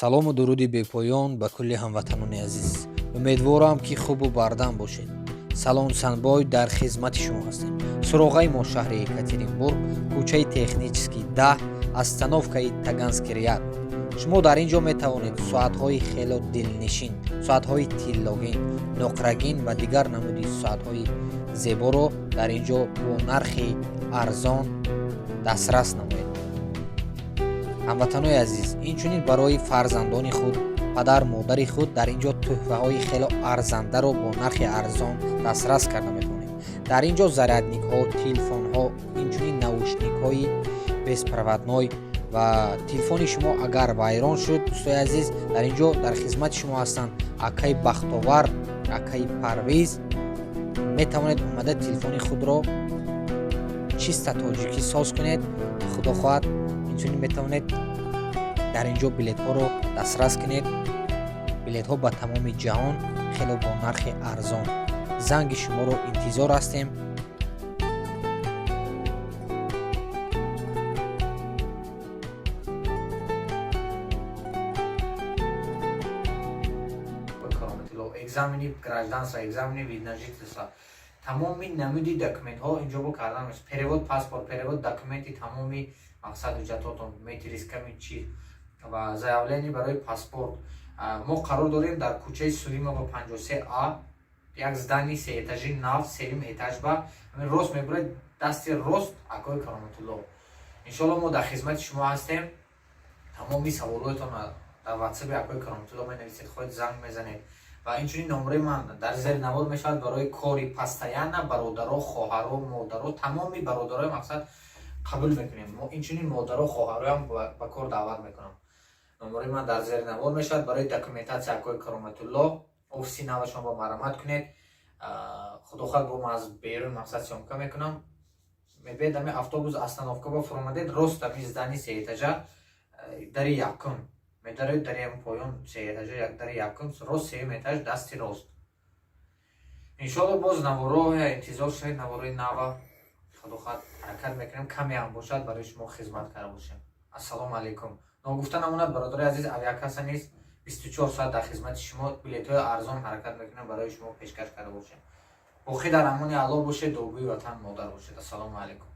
Салому дуруди бепоён ба кулли ҳамватанони азиз. Умедворам, ки хубу бардам бошед. Салон Санбой дар хизмати шумо ҳастем. Суроғаи мо шаҳри Екатеринбург, кӯчаи Технический, 10, остановкаи Таганский ряд. Шумо дар ин ҷо метавонед соатҳои хело дилнишин, соатҳои тиллогин, нуқрагин ва дигар намуди соатҳои зеборо дар ин ҷо бо нархи арзон дастрас намоед. Ҳамватанои азиз, инчунин барои фарзандони худ, падар, модари худ дар ин ҷо тӯҳфаҳои хело арзандаро бо нархи арзон дастрас карда метавонед. Дар ин ҷо зарядникҳо, телефонҳо, инчунин наушникҳои беспроводной ва телефони шумо агар вайрон шуд, дӯстои азиз, дар ин ҷо дар хизмати шумо ҳастанд акаи Бахтовар, акаи Парвиз. Метавонед омада телефони худро чиста тоҷикӣ соз кунед, худо хоҳад. Инчунин метавонед дар ин ҷо билетҳоро дастрас кунед, билетҳо ба тамоми ҷаҳон хело бо нархи арзон. Занги шуморо интизор ҳастем. Экзамени гражданства, экзамени вид на жительства, тамоми намуди документҳо инҷо бо кардан мешавад. Перевод паспорт, перевод документи, тамоми мақсад ҳуҷҷатотон, метрисками чи ва заявление барои паспорт. Мо қарор дорем дар кӯчаи Сулимова, 53 а, як здани сеэтажи нав, сеюм этаж ба рост мебуред, дасти рост акои Кароматулло. Иншоалло, мо дар хизмати шумо ҳастем. Тамоми саволотон дар ватсаби акои Кароматулло менависед, хоҳед, занг мезанед ва инчунин номраи ман дар зери навор мешавад. Барои кори постоянно бародаро, хоҳаро, модаро, тамоми бародарои мақсад қабул мекунем мо. Инчунин модаро, хоҳароям ба кор даъват мекунам. Номраи ман дар зери навор мешавад. Барои документатсия акои Кароматулло, офиси навашон ба марҳамат кунед. Худо хоҳад, бо ман аз берун мақсад съёмка мекунам. Мебиед, ами автобус остановка ба фуромадед, рост ами здани сеэтажа, дари якум медароед, дари поён сеэтажа, дари якум рост, сеюм этаж, дасти рост. Иншоалло, боз наворо интизор шавед, наворои нава. Худо хоҳад, ҳаракат мекунем, каме ҳам бошад, барои шумо хизмат карда бошем. Ассалому алайкум. Ногуфта намонад, бародари азиз, авиакасса низ 24 соат дар хизмати шумо. Билетҳои арзон ҳаракат мекунем барои шумо пешкаш карда бошем. Боқӣ дар амони Аллоҳ бошед, дуогӯи ватан, модар бошед. Ассалому алайкум.